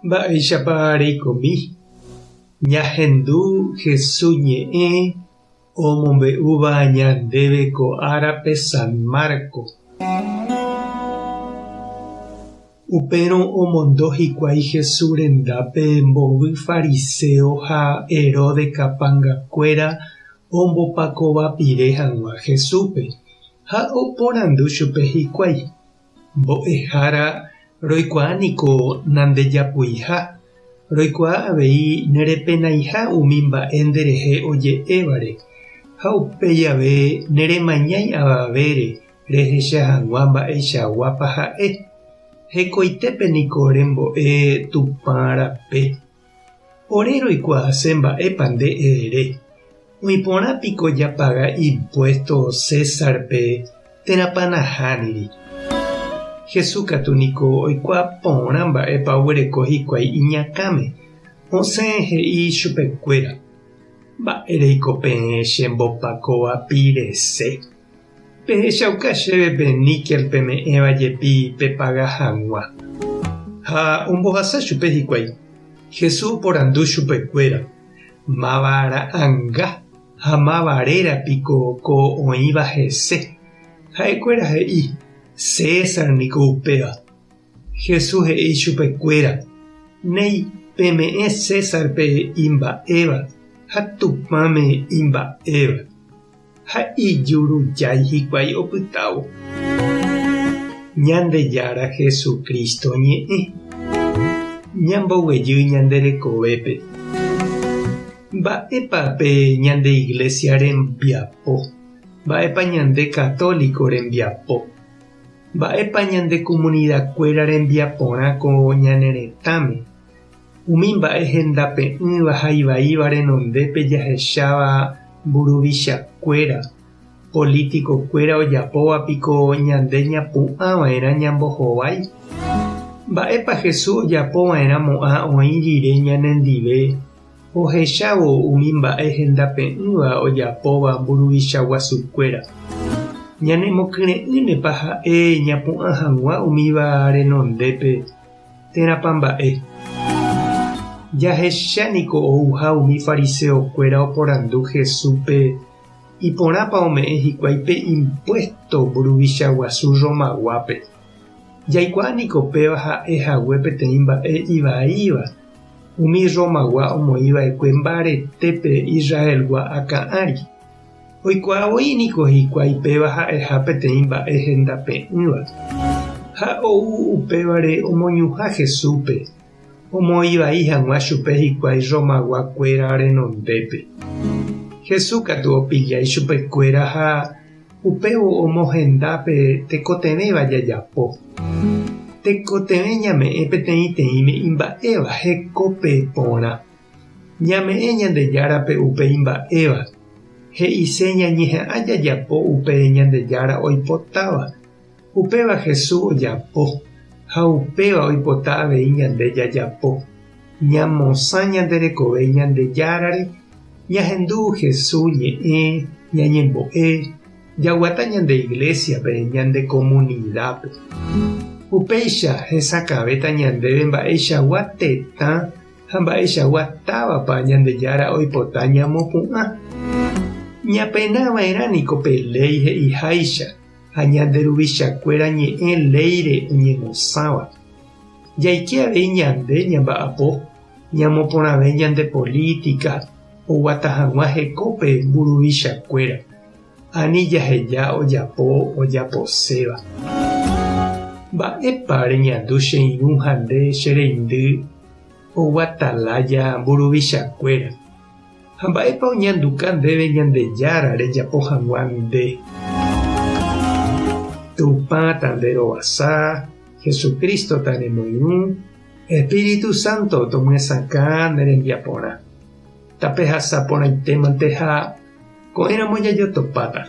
Mba'éichapa reikomi? Ñahendu Jesús ñe'ẽ omombe'úva ñandéve ko árape San Marcos. Upérõ omondo hikuái Jesús rendápe mbovy fariseo ha Herodes kapangakuéra ombopakovapire hag̃ua Jesúspe, ha oporandu chupe hikuái, Mbo'ehára, roikuaa niko nandejapuiha, roikuaa avei nerepenaiha umi mba'e nderehe oje'évare, ha upéi ave neremañái avavére rehecha hag̃ua mba'eichaguápa ha'e. Hekoitépe niko rembo'e Tupã rape. Ore roikuaase mba'épa nde ere. Oĩ porã piko japaga impuésto Césarpe térãpa nahániri? Jesús katu niko oikuaa porã mba'épa oguereko hikuái iñakãme, osẽ he'i chupekuéra, Mba'éreiko peẽ chembopakova pirese? Pehechauka chéve pe níkel peme'ẽva jepi pepaga hag̃ua. Ha ombohasa chupe hikuái. Jesús oporandu chupekuéra, Máva ra'ãnga ha máva réra piko ko oĩva hese? Ha'ekuéra he'i, César niko upéva. Jesús he'i chupekuéra, Néi, peme'ẽ Césarpe imba'éva ha Tupãme imba'éva. Ha ijurujái hikuái opytávo. Ñandejára Jesucristo ñe'ẽ. Ñamboguejy ñande rekovépe. Mba'épa pe ñande Iglesia rembiapo? Mba'épa ñande católico rembiapo? Mba'épa ñande comunidad-kuéra rembiaporã ko ñane retãme? Umi mba'e hendape'ỹva ha ivaíva renondépe jahecháva mburuvichakuéra, polítikokuéra ojapóva piko ñande ñapu'ãva'erã ñambohovái? Mba'épa Jesús ojapova'erãmo'ã oĩ rire ñanendive ohechávo umi mba'e hendape'ỹva ojapóva mburuvicha guasukuéra? Ñanemokyre'ỹnepa ha'e ñapu'ã hag̃ua umíva renondépe Térãpa mba'e? Jahecha niko ouha umi fariseokuéra oporandu Jesúspe iporãpa ome'ẽ hikuái pe impuésto mburuvicha guasu Romaguápe. Jaikuaa niko péva ha'e hague peteĩ mba'e ivaíva umi Romagua omoĩ va'ekue mbaretépe Israelgua akã ári. Oikuaa voi niko hikuái péva ha'eha peteĩ mba'e hendape'ỹva, ha ou upévare omoñuhã Jesúspe, omoĩ vai hag̃ua chupe hikuái Romagua kuéra renondépe. Jesús katu opilla ichupe kuéra ha upévo omohenda pe tekotevẽva jajapo. Tekotevẽ ñame'ẽ peteĩteĩme imba'éva hekópe porã. Ñame'ẽ Ñandejárape upe imba'éva, he'ise ñañeha'ã jajapo upe Ñandejára oipotáva. Upéva Jesús ojapo, ha upéva oipota avei ñande jajapo. Ñamosã ñande rekove Ñandejárare, ñahendu Jesús ñe'ẽ, ñañembo'e, jaguata ñande iglésiape, ñande komunidápe. Upéicha hesakãvéta ñandéve mba'eichagua tetã Ha mba'eichagua távapa Ñandejára oipota ñamopu'ã? Ñapena va'erã niko pe léi he'iháicha ha ñande ruvichakuéra ñe'ẽ léire oñemosãva. Jaike avei ñande ñamba'apo, ñamoporãve ñande polítika oguata hag̃ua hekópe mburuvichakuéra, ani jaheja ojapo ojaposéva. Mba'épa reñandu che irũ ha nde che reindy oguata lája mburuvichakuéra? Ha mba'épa oñanduka ndéve Ñandejára rejapo hag̃ua nde? Tupã ta nde rovasa, Jesucristo ta nemoirũ, Espíritu Santo tomyesakã ne rembiaporã. Tapehasa porãitémante ha Ko'ẽramo jajotopáta.